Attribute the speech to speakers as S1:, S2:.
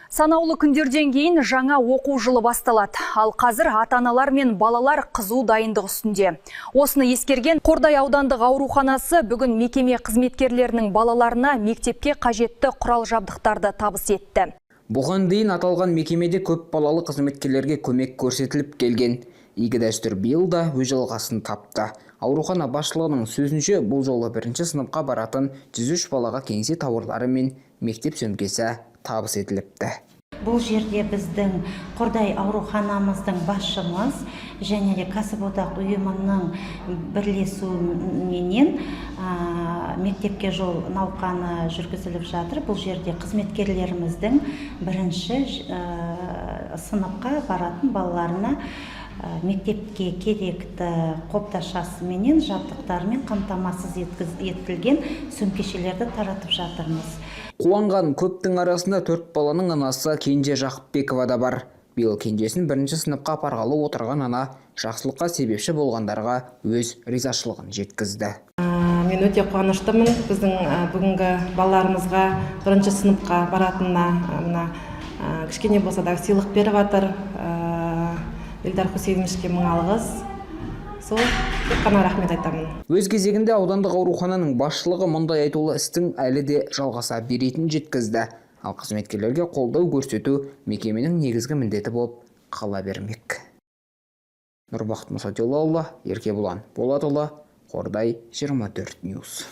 S1: Санаулы күндерден кейін жаңа оқу жылы басталады. Ал қазір ата-аналар мен балалар қызу дайындық үстінде. Осыны ескерген Қордай аудандық ауруханасы бүгін мекеме қызметкерлерінің балаларына мектепке қажетті құрал жабдықтарды табыс етті.
S2: Бұған дейін аталған мекемеде көп балалы қызметкерлерге көмек көрсетіліп келген. Игі дәстүр биыл да өз жалғасын тапты. Аурухана басшылығының сөзінше, бұл жолы бірінші сыныпқа баратын 103 балаға кеңсе тауарлары мен мектеп сөмкесі табыс етіліпті.
S3: Бұл жерде біздің Қордай ауруханамыздың басшымыз және де кәсіподақ ұйымының бірлесуіменен «Мектепке жол» науқаны жүргізіліп жатыр. Бұл жерде қызметкерлеріміздің бірінші сыныпқа баратын балаларына мектепке керекті қобдашасыменен, жабдықтарымен қамтамасыз етілген сөмкешелерді таратып жатырмыз.
S2: Қуанған көптің арасында төрт баланың анасы Кенже Жақыпбекова да бар. Биыл кенжесін бірінші сыныпқа апарғалы отырған ана жақсылыққа себепші болғандарға өз ризашылығын жеткізді.
S4: Мен өте қуаныштымын біздің бүгінгі балаларымызға, бірінші сыныпқа баратынына мына кішкене болса да сыйлық беріп жатыр. Эльдар Хусейновичке мың алғыс, сол тек қана рахмет айтамын.
S2: Өз кезегінде аудандық аурухананың басшылығы мұндай айтулы істің әлі де жалғаса беретінін жеткізді. Ал қызметкерлерге қолдау көрсету мекеменің негізгі міндеті болып қала бермек. Нұрбақыт Мұсатилаұлы, Еркебұлан Болатұлы, Қордай 24 News.